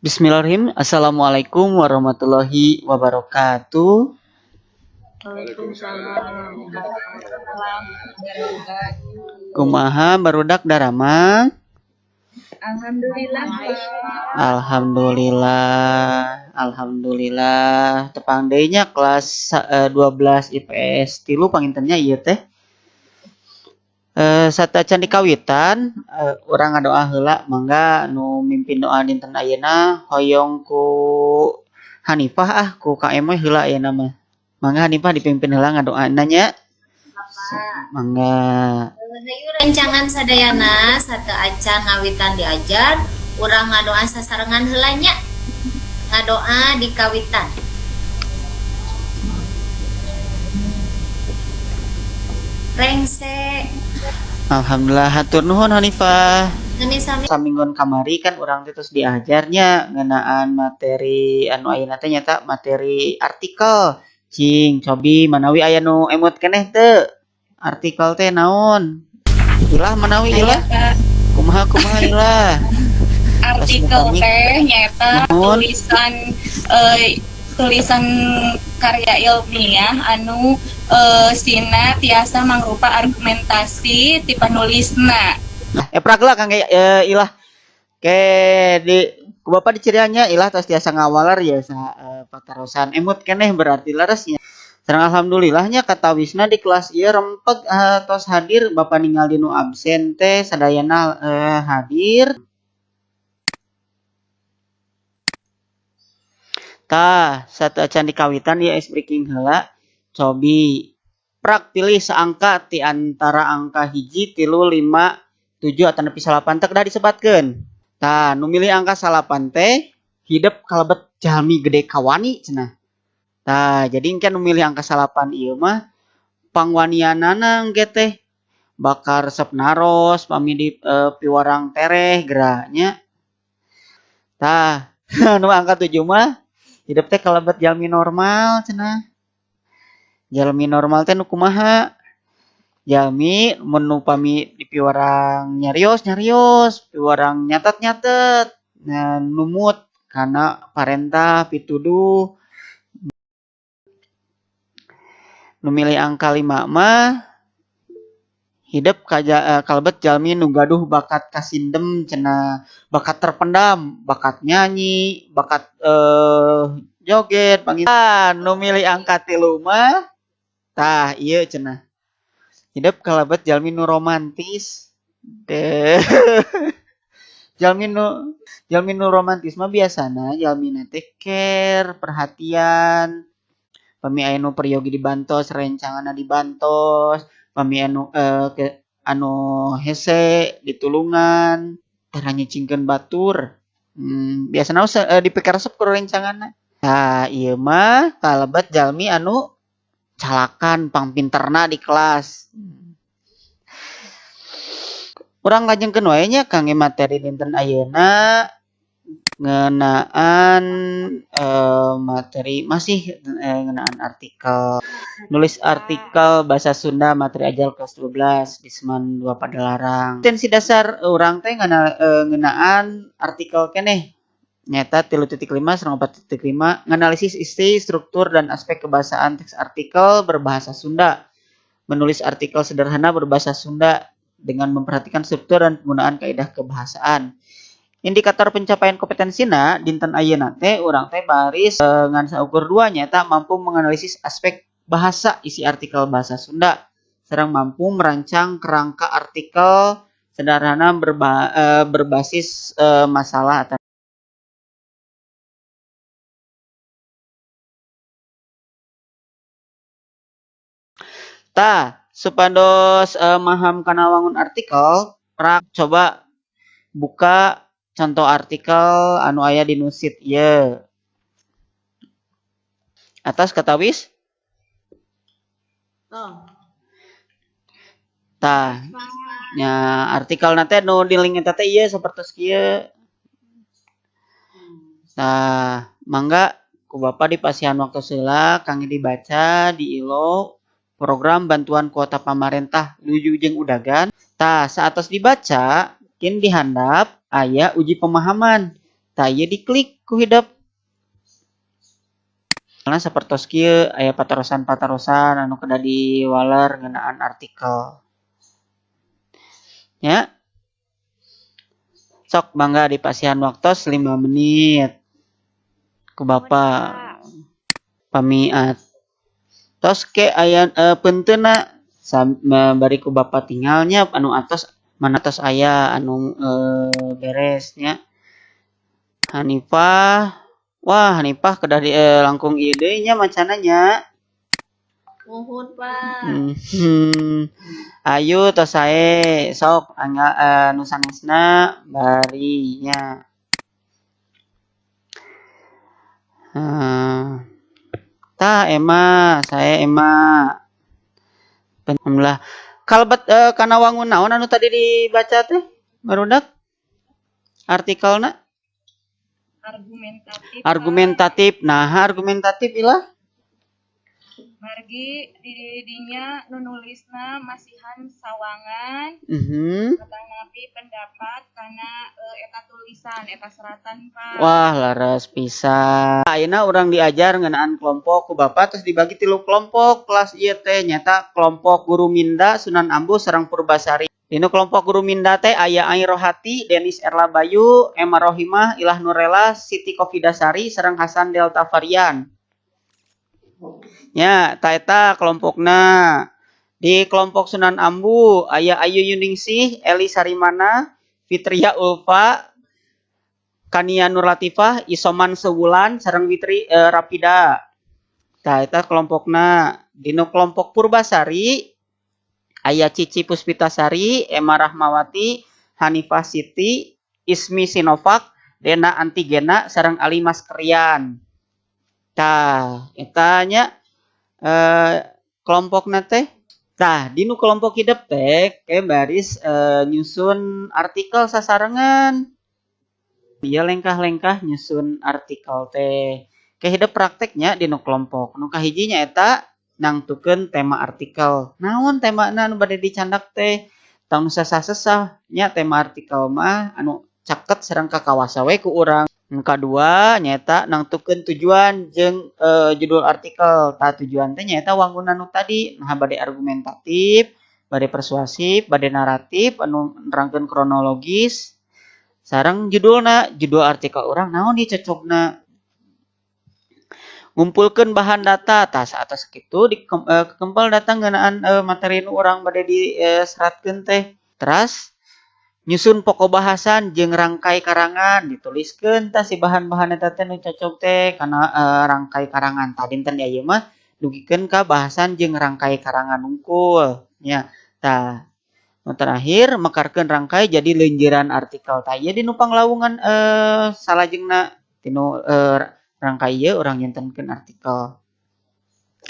Bismillahirrahmanirrahim. Assalamualaikum warahmatullahi wabarakatuh. Waalaikumsalam. Kumaha barudak daramang? Alhamdulillah. Alhamdulillah. Alhamdulillah. Tepang deui nya kelas 12 IPS 3 panginten nya ieu teh. Sateuacan dikawitan, urang ngadoa heula. Mangga nu mimpin doa dinten ayeuna hoyong ku Hanifah, ah, ku KM we heula ayeuna mah. Mangga Hanifah dipimpin heula ngadoana nya. Mangga. Hayu rencangan sadayana, sateuacan ngawitan diajar, urang ngadoa sasarengan heula nya. Ngadoa dikawitan. Rengse. Alhamdulillah, hatur nuhun Hanifah. Sami-sami. Saminggon kamari kan urang teh tos diajarnya ngeunaan materi anu ayeuna teh nyata materi artikel. Cing, cobi manawi aya nu emut keneh teu? Artikel teh naon? Ilah manawi Aya, ilah? Kak. Kumaha kumaha ilah? Artikel teh nyaeta Nuhun. Tulisan karya ilmiah anu sina tiasa mangrupa argumentasi ti panulisna. Nah, eprak lah kangge ilah. Ke di ku Bapak diciriannya ilah tos tiasa ngawaler ya sa patarosan emut keneh berarti leresnya. Sareng alhamdulillahnya katawisna di kelas ieu rempeg, tos hadir. Bapak ningali nu absen teh sadayana hadir. Tah, sateuacan dikawitan ieu ice breaking heula. Cobi prak pilih saangka ti antara angka 1, 3, 5, 7 atau nepi 9 teh kedah disebatkeun. Tah, nu milih angka 9 teh hidep kalebet jalmi gede kawani cenah. Tah, jadi engke nu milih angka 9 ieu mah pangwanianana engke teh bakal resep naros pami di piwarang tereh geura nya. Tah, nu angka 7 mah hidep teh kalebet jalmi normal cenah. Jalmi normal teh nu kumaha? Jalmi mun nu pami di piwarang nyarios nyarios, piwarang nyatet nyatet, nah, numut kana parentah pituduh. Nu milih angka 5 mah hidep kalebet jalmi nu gaduh bakat kasindem cenah, bakat terpendam, bakat nyanyi, bakat joget, panggil. Nu milih angka 3 mah tah ieu cenah. Hidep kalebet jalmi nu romantis. Deh. Jalmi nu romantis mah biasana jalmina teh care, perhatian. Pami aya nu peryogi dibantos, rencanganna dibantos, pami anu ke, anu hese ditulungan, tara nyicingkeun batur. Biasana dipikaresep ku rencanganna. Tah, ieu mah kalebet jalmi anu calakan pangpinterna di kelas. Urang lajengkeun wae nya kangge materi dinten ayeuna ngeunaan materi masih ngeunaan artikel, nulis artikel bahasa Sunda materi ajar kelas 12 di SMAN 2 Padalarang. Tensi dasar urang teh ngeunaan artikel keneh nyata 3.5 sareng 4.5, nganalisis isi, struktur, dan aspek kebahasaan teks artikel berbahasa Sunda. Menulis artikel sederhana berbahasa Sunda dengan memperhatikan struktur dan penggunaan kaidah kebahasaan. Indikator pencapaian kompetensina dinten ayeuna teh urang teh baris ngan saukur 2, nyata mampu menganalisis aspek bahasa isi artikel bahasa Sunda sareng mampu merancang kerangka artikel sederhana berbasis masalah atau. Tah, supados maham kana wangun artikel, prak coba buka contoh artikel anu aya di nusit ieu. Atas katawis? Oh. Tah, nya artikel teh nu di link eta teh ieu sapertos kieu. Tah, mangga ku Bapak dipasihan waktu heula kangge dibaca di ilo program bantuan kuota pamarentah luyu jeung udagan. Tah, saatos dibaca, kin dihandap aya uji pemahaman. Tah, ieu diklik ku hidep. Karena sapertos kieu aya patarosan-patarosan anu kedah diwaler ngeunaan artikel. Ya. Sok mangga dipasihan waktos 5 menit ku Bapak. Pami tos ke aya peunteunna bari ku Bapak tinggalnya anu atos mana tos aya anu beres nya. Hanifah. Wah, Hanifah kedah di langkung ieu deui nya macana nya. Muhun, Pak. Ayu tos sae sok angga nu sanesna bari nya. Tah Emma, saya Emma. Alhamdulillah. Kalebet kana wangun naon anu tadi dibaca teh? Barudak? Artikelna? Argumentatif. Argumentatif. Nah, argumentatif ilah. Margi di dinya nu nulisna masihan sawangan atanapi pendapat kana eta tulisan eta seratan, Pak. Wah, leres pisan. Ayeuna urang diajar ngeunaan kelompok ku Bapak terus dibagi tilu kelompok kelas ieu teh nyata kelompok Guru Minda, Sunan Ambu sareng Purbasari. Dina kelompok Guru Minda teh aya Ai Rohati, Denis Erla Bayu, Emma Rohimah, Ilah Nurela, Siti Kofidasari sareng Hasan Delta Varian. Nya, ta eta kelompokna. Di kelompok Sunan Ambu aya Ayu Yuningsih, Eli Sarimana, Fitria Ulfa, Kania Nurlatifah, Isoman Sewulan sareng Witri Rapida. Tah eta kelompokna. Dina kelompok Purbasari aya Cici Puspitasari, Emma Rahmawati, Hanifah Siti, Ismi Sinovac, Dena Antigena sareng Ali Maskerian. Tah, eta nya kelompokna teh. Tah, dinu kelompok hidep teh ke baris nyusun artikel sasarengan. Ieu lengkah-lengkah nyusun artikel teh. Ke hidep prakteknya dinu kelompok. Nu kahiji nya eta nangtukeun tema artikel. Naon temana anu bade dicandak teh? Tong sesah-sesah nya tema artikel mah anu caket sareng kakawasa we ku urang. Nu kadua nyaeta nangtukeun tujuan jeung judul artikel. Tah tujuan teh nyaeta wangunan nu tadi, nah bade argumentatif, bade persuasif, bade naratif anu nerangkeun kronologis sareng judulna, judul artikel urang naon ieu cocokna. Ngumpulkeun bahan data, tah saatos kitu dikempel data ngeunaan materi nu urang bade diseratkeun teh. Teras nyusun pokok bahasan jeung rangkai karangan, dituliskeun tah si bahan-bahan eta teh nu cocok teh kana rangkai karangan. Tah dinten di ieu mah dugikeun ka bahasan jeung rangkai karangan hungkul nya. Tah nu terakhir mekarkeun rangkai jadi leunjeuran artikel. Tah ieu dinu panglawungan salajengna tinu rangkai ieu urang nyentenkeun artikel.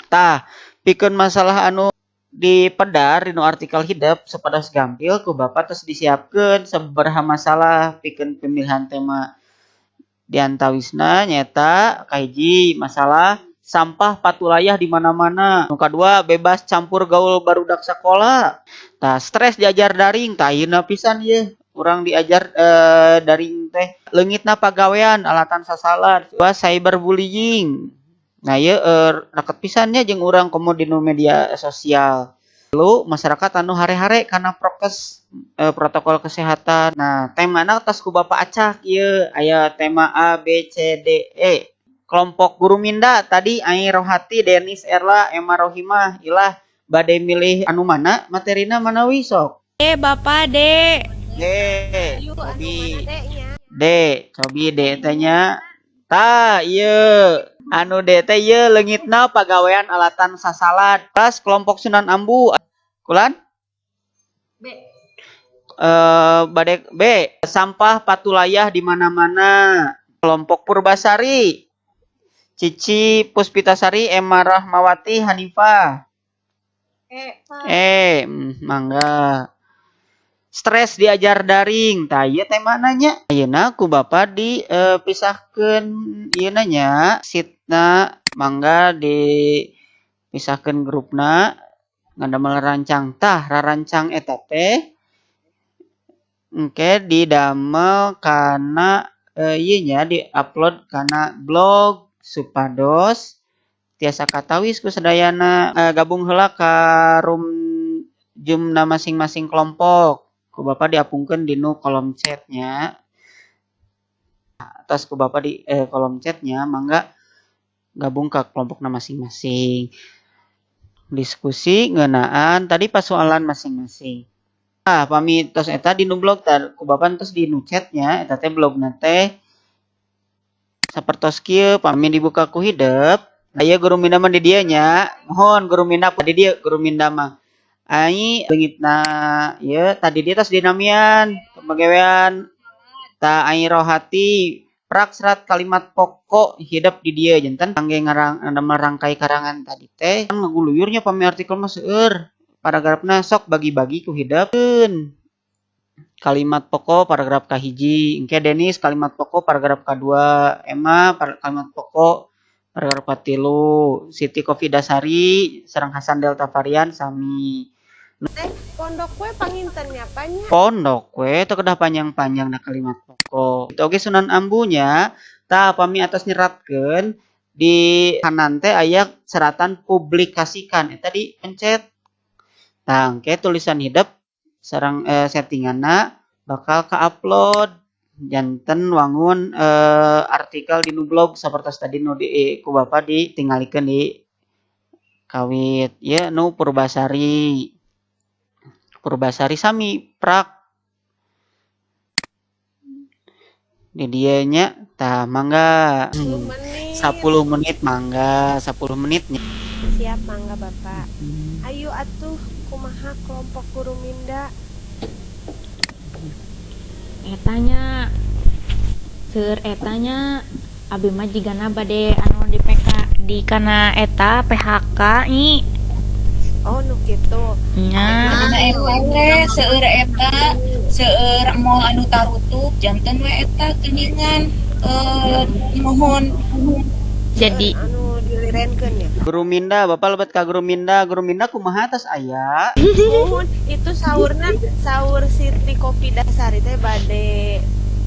Tah pikeun masalah anu dipedar dinu artikel hidep supados gampil ku Bapak tos disiapkeun sababaraha masalah pikeun pemilihan tema. Di antawisna nyaeta kahiji masalah sampah patulayah di mana-mana. Nu kadua bebas campur gaul barudak sakola. Tah stres diajar daring, tah ayeuna pisan ieu urang diajar daring teh. Leungitna pagawean alatan sasalat, dua cyberbullying. Nah ieu raket pisan nya jeung urang komo dinu media sosial. Lalu masyarakat anu hare-hare kana prokes protokol kesehatan. Nah, temana tos ku Bapak acak ieu aya tema A B C D E. Kelompok Guru Minda tadi Ai Rohati, Denis Erla, Emma Rohimah, Ilah bade milih anu mana materina manawi sok. D, Bapak D. D, cobi. D, cobi D teh nya. Tah, ieu anu D teh ieu leungitna pagawean alatan sasalad. Tas kelompok Sunan Ambu. Kulan? B. Bade B, sampah patulayah di mana-mana. Kelompok Purbasari. Cici Puspitasari, Emma Rahmawati, Hanifah. E, Pak. Mangga. Stres diajar daring. Tah ieu temana nya. Ayeuna ku Bapak dipisahkeun ieu nya, sitna mangga dipisahkeun grupna ngadamel rancang. Tah rarancang eta teh engke didamel kana ieu nya di-upload kana blog supados tiasa katawis ku sadayana. Gabung heula ka room Zoom-na masing-masing kelompok. Ku Bapak diapungkeun dinu kolom chatnya. Atos ku Bapak di kolom chatnya, mangga gabung ke kelompokna masing-masing. Diskusi ngeunaan tadi pasoalan masing-masing. Ah, pami tos eta dinu blog tar ku Bapak tos dinu chatnya, eta teh blogna teh sapertos kieu pami dibuka ku hidep. Aya guru Minda mah di dieu nya. Mohon guru Minda di dieu guru Minda mah. Ai leungitna ieu tadi dia tos dinamian pagawean. Ta ai rohati prak serat kalimat pokok hidep di dieu janten kangge ngarang merangkai karangan tadi teh ngaguluyurnya pami artikel mah seueur. Paragrafna sok bagi-bagi ku hidepkeun. Kalimat pokok paragraf kahiji, engke Denis kalimat pokok paragraf kadua, Emma kalimat pokok paragraf katilu, Siti Kofidasari sareng Hasan Delta Varian sami. Teh pondok we panginten nya Pak nya. Pondok we teu kedah panjang-panjang na kalimat pokok. Itu oge Sunan Ambunya tah pami atos nyeratkeun di kanan teh aya seratan publikasikan eta dipencet. Tah engke tulisan hidep sareng settinganna bakal ka-upload janten wangun artikel dinu blog sapertos tadi nu di ku Bapak ditingalikeun di kawit. Ieu nu Purbasari. Purbasari sami prak di dieu nya tah mangga. 10 menit. 10 menit mangga, 10 menit nya. Siap mangga Bapak. Ayo atuh kumaha kelompok guru Minda? Etanya seueur etanya abi mah jigana bade anu di PK di kana eta PHK nyi. Oh nu kitu. Nya. Nah, eta we seueur eta seueur mall anu tarutup janten we eta geuningan mohon Jadi anu dilirenkeun ya. Guru Minda, Bapak lebet ka Guru Minda. Guru Minda kumaha atas aya? Mohon itu saurna saur Siti Kopidasari teh bade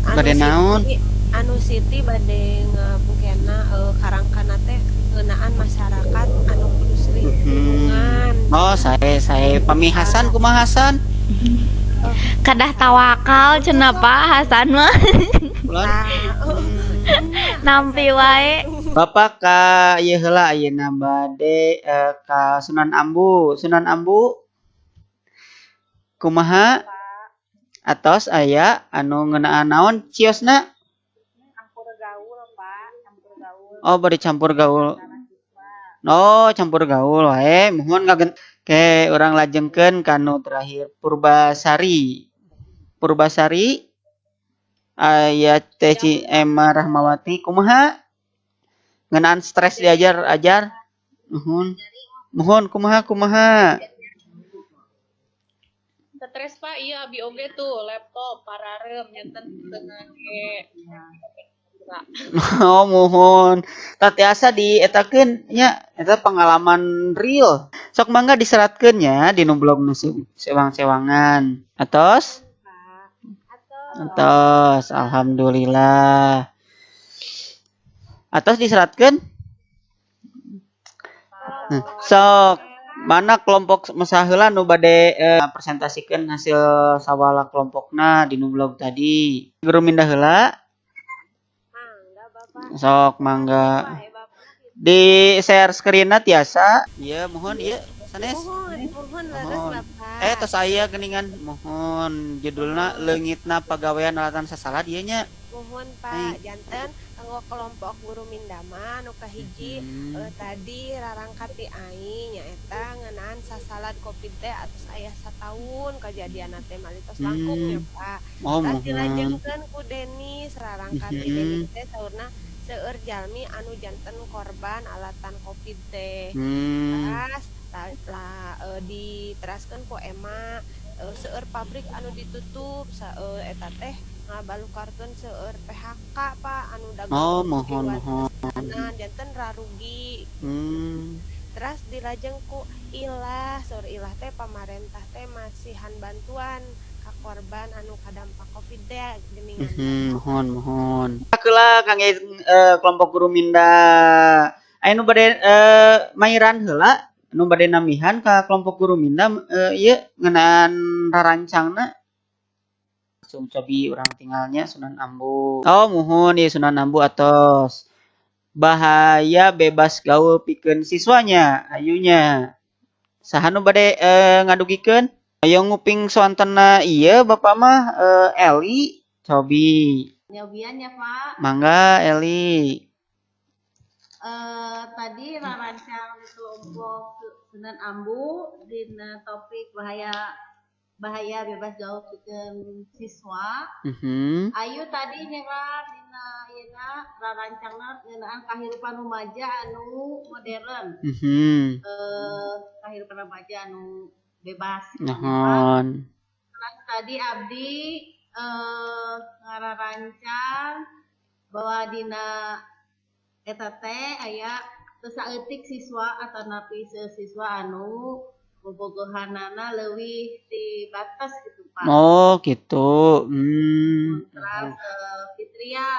anu Bade naon? Anu Siti bade ngabukena karangkana teh ngeunaan masyarakat anu kudu sering tulungan. Oh, saya pami Hasan kumaha Hasan? Kadah tawakal cenah Pak Hasan mah. Ulan. Nampi wae. Bapak ka ieu heula ayeuna bade ka Sunan Ambu. Sunan Ambu kumaha? Atos aya anu ngeunaan naon ciosna? Campur gaul, Pak, campur gaul. Oh, bade campur gaul. Oh, campur gaul wae. Mohon ngagen ke urang lajengkeun kanu terakhir Purbasari. Purbasari aya Teh Ci Emma Rahmawati kumaha? Ngeunaan stres diajar ajar? Nuhun. Mohon kumaha kumaha? Stres Pak, iya abi oge tuh laptop pararem nyanten teu ngangge. Oh, mohon. Tah tiasa dietakeun nya eta pengalaman real. Sok mangga diseratkeun nya dinu blog nu sewang-sewangan. Atos? Atos, alhamdulillah. Atos diseratkeun? Nah, sok mana kelompok masaheula nu bade presentasikeun hasil sawala kelompokna dinu blog tadi. Guru Minda heula. Sok mangga. Di share screen-na tiasa. Ieu mohon ieu sanes. Mohon, mohon leres Mohon. Bapak. Tos aya geuningan mohon judulna leungitna pagawean alatan sasalah ieu nya. Mohon Pak, janten kanggo kelompok guru Minda mah nu kahiji tadi rarangkat ti aing nyaeta ngeunaan sasalad Covid teh atos aya sataun kajadianna teh malitos langkung nya Pak. Oh, Tas mohon. dilajengkeun ku Denis rarangkat ti Denis teh saurna seueur jalmi anu janten korban alatan Covid teh. Teras lah diteraskeun ku Emma seueur pabrik anu ditutup eta teh ngabalukarkeun seueur PHK Pak anu dagang Oh, di mohon, mohon. Janten rarugi. Teras dilajeng ku ilah saur ilah teh pamarentah teh masihan bantuan ka korban anu kadampak Covid teh geuningan. Muhun muhun. Heula kangge kelompok guru minda. Aya nu bade mairan heula, nu bade nambihan ka kelompok guru minda ieu ngeunaan rarancangna? Langsung cobi urang tingalnya Sunan Ambu. Oh, muhun ieu Sunan Ambu atos. Bahaya bebas gaul pikeun siswanya, ayunya. Saha nu bade ngadugikeun? Ayo nguping soantenna ieu Bapak mah Eli cobi. Nyobian ya, Pak. Mangga Eli. Tadi rarancang di kelompok Sunan Ambu dina topik bahaya bahaya bebas gaul pikeun siswa. Ayu tadi nyerat dina ieuna rarancangna ngeunaan kahirupan rumaja anu modern. Kahirupan remaja anu bebas gitu nya, Pak. Nuhun. Terus tadi abdi ngararancang bahwa dina eta teh aya teu saeutik siswa atanapi siswa anu bobogohanana leuwih ti batas gitu, Pak. Oh, gitu. Terus Fitria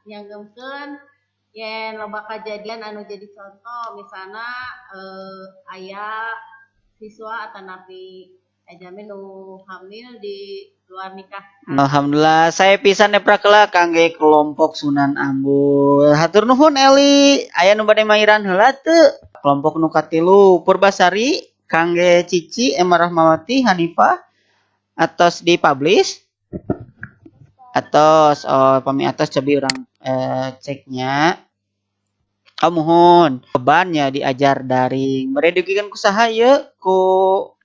nyanggemkeun yen loba kajadian anu jadi contoh, misalna aya siswa atanapi jalmi nu hamil di luar nikah. Alhamdulillah, sae pisan neprak heula kangge kelompok Sunan Ambu. Hatur nuhun Eli. Aya nu bade mairan heula teu? Kelompok nu katilu Purbasari kangge Cici, Emma Rahmawati, Hanifah atos dipublish? Atos, oh pami atos cobi urang ceknya. Oh muhun, bebannya diajar daring. Bade dugikeun ku saha ieu? Ku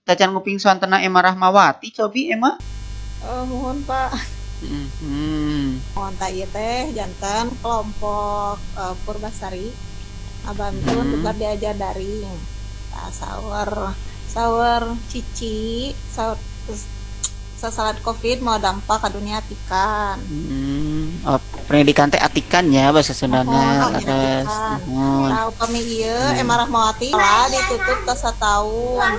tacan nguping soantenna Emma Rahmawati cobi Emma. Oh, muhun, Pak. Muhun, tah ieu teh janten kelompok Purbasari ngabantun bebar diajar daring. Tah, saur saur Cici, saur sasalad Covid mawa dampak ka dunia atikan. Oh, pendidikan teh atikan ya bahasa Sundana, Muhun, leres. atikan. Muhun. Tah, upami ieu Emma Rahmawati lah ditutup tos sataun.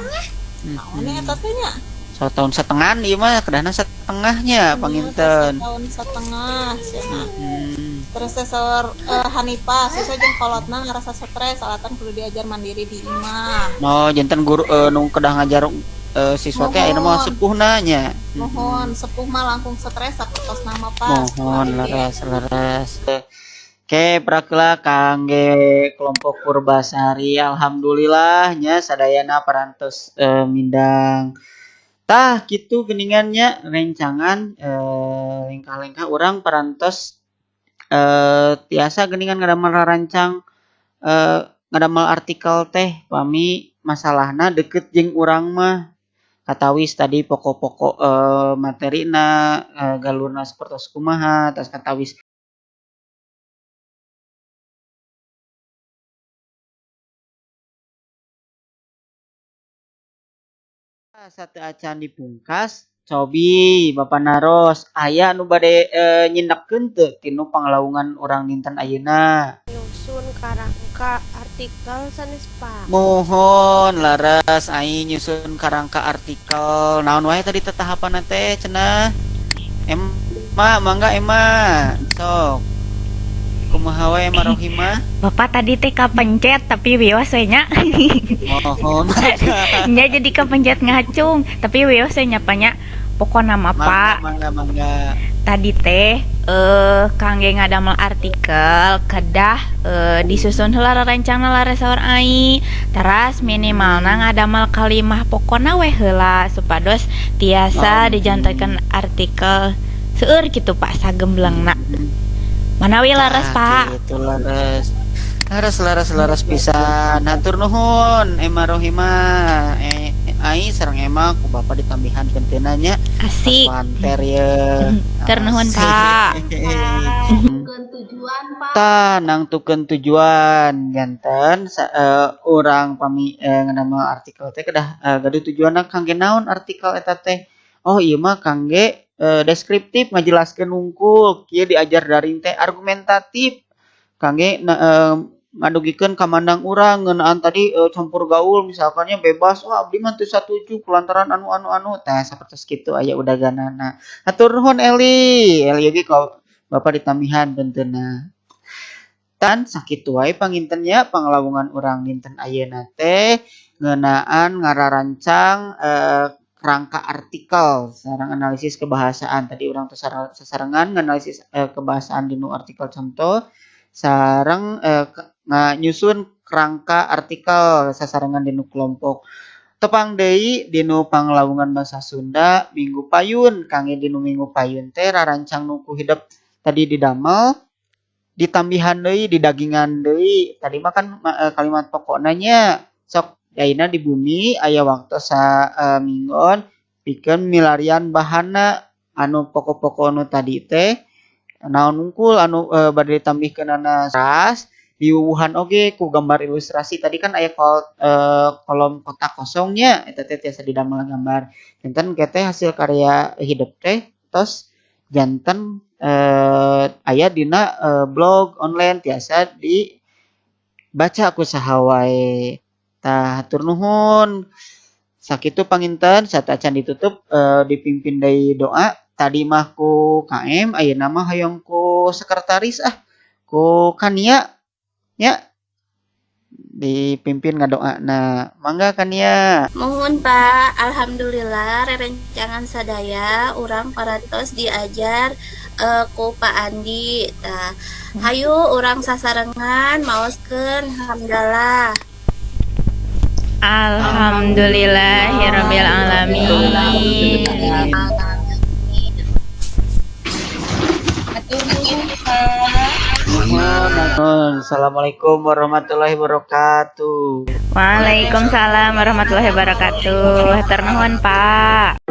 Naon eta teh nya? Setahun setengah ieu mah kedahna setengahnya panginten. Setahun setengah cenah. Terus teh saur Hanifah, siswa jeung kolotna ngarasa stres alatan kudu diajar mandiri di imah. Oh, janten guru nu kedah ngajar siswa teh ayeuna mah sepuhna nya. Muhun, sepuh mah langkung stres sapertosna mah, Pak. Muhun, leres leres. Oke, prakla kangge kelompok Purbasari, alhamdulillah nya sadayana parantos mindang. Tah kitu geuningan nya rencangan lengkah-lengkah urang parantos tiasa geuningan ngadamel rarancang ngadamel artikel teh pami masalahna deket jeung urang mah katawis tadi pokok-pokok materina galurna sapertos kumaha, tas katawis sateuacan dipungkas cobi Bapak naros, aya nu bade nyindekkeun teu tinu panglaungan urang dinten ayeuna? Nyusun karangka artikel sanes, Pak. Muhun, leres, ai nyusun karangka artikel naon wae tadi tetahapanna teh cenah? Emma, mangga Emma, sok kumaha wae Emma Rohimah? Bapak tadi teh kapencet, tapi wios we nya. Muhun. Nya jadi kapencet ngacung, tapi wios we nya, Pak, nya. Pokona mah, Pak. Mangga, mangga. Tadi teh kangge ngadamel artikel kedah disusun heula rencana laras saur ai. Teras minimalna ngadamel kalimah pokona we heula supados tiasa dijantenkeun artikel seueur gitu, Pak, sagemblengna. Manawi laras, Tah, Pak. gitu leres. Leres leres leres pisan. Hatur nuhun Emma Rohimah. Ai sareng Emma ku Bapak ditambihan kenteuna nya. Asik. Wanter ye. Hatur nuhun, Pak. Nangtukeun tujuan, Pak. Tah, nangtukeun tujuan janten urang pami ngadamel artikel teh kedah gaduh tujuanna kangge naon artikel eta teh. Oh, ieu mah kangge deskriptif ngajelaskeun wungkul kieu diajar daring teh, argumentatif kangge Ngadugikeun kamandang urang ngeunaan tadi campur gaul misalkannya bebas, wah, abdi mah teu satuju kulantaran anu anu anu, tah sapertos kitu aya udaganana. Hatur nuhun, Eli. Eli oge ku Bapak ditambihan benteuna. Tan sakitu wae panginten nya panglawungan urang dinten ayeuna teh ngeunaan ngararancang kerangka artikel sareng analisis kebahasaan. Tadi urang teh sasarengan nganalisis kebahasaan dinu artikel contoh sareng nyusun kerangka artikel sasarengan dinu kelompok. Tepang deui dinu panglawungan bahasa Sunda minggu payun. Kangge dinu minggu payun teh rarancang nu ku hidep tadi didamel ditambihan deui, didagingan deui. Tadi mah kan kalimat pokokna nya. Sok ayeuna di bumi aya waktu sa minggon pikeun milarian bahanna anu pokok-pokok nu tadi teh naon wungkul anu bade ditambihkeunana, teras diwuwuhan oge ku gambar ilustrasi. Tadi kan aya kolom kotak kosongnya, eta teh tiasa didamel gambar. Janten teh hasil karya hidep teh tos janten aya dina blog online tiasa dibaca ku saha wae. Tah, hatur nuhun, sakitu panginten. Sateuacan ditutup dipimpin deui doa. Tadi mah ku KM, ayeuna mah hoyong ku sekretaris, ah, ku Kania nya dipimpin ngadoa. Nah, mangga, Kania. Mohon, Pak. Alhamdulillah rerencangan sadaya urang parantos diajar ku Pak Andi. Tah, hayu urang sasarengan maoskeun hamdalah. Alhamdulillahirabbil alamin. Hatur nuhun, Pak. Nuhun. Assalamualaikum warahmatullahi wabarakatuh. Waalaikumsalam warahmatullahi wabarakatuh. Hatur nuhun, Pak.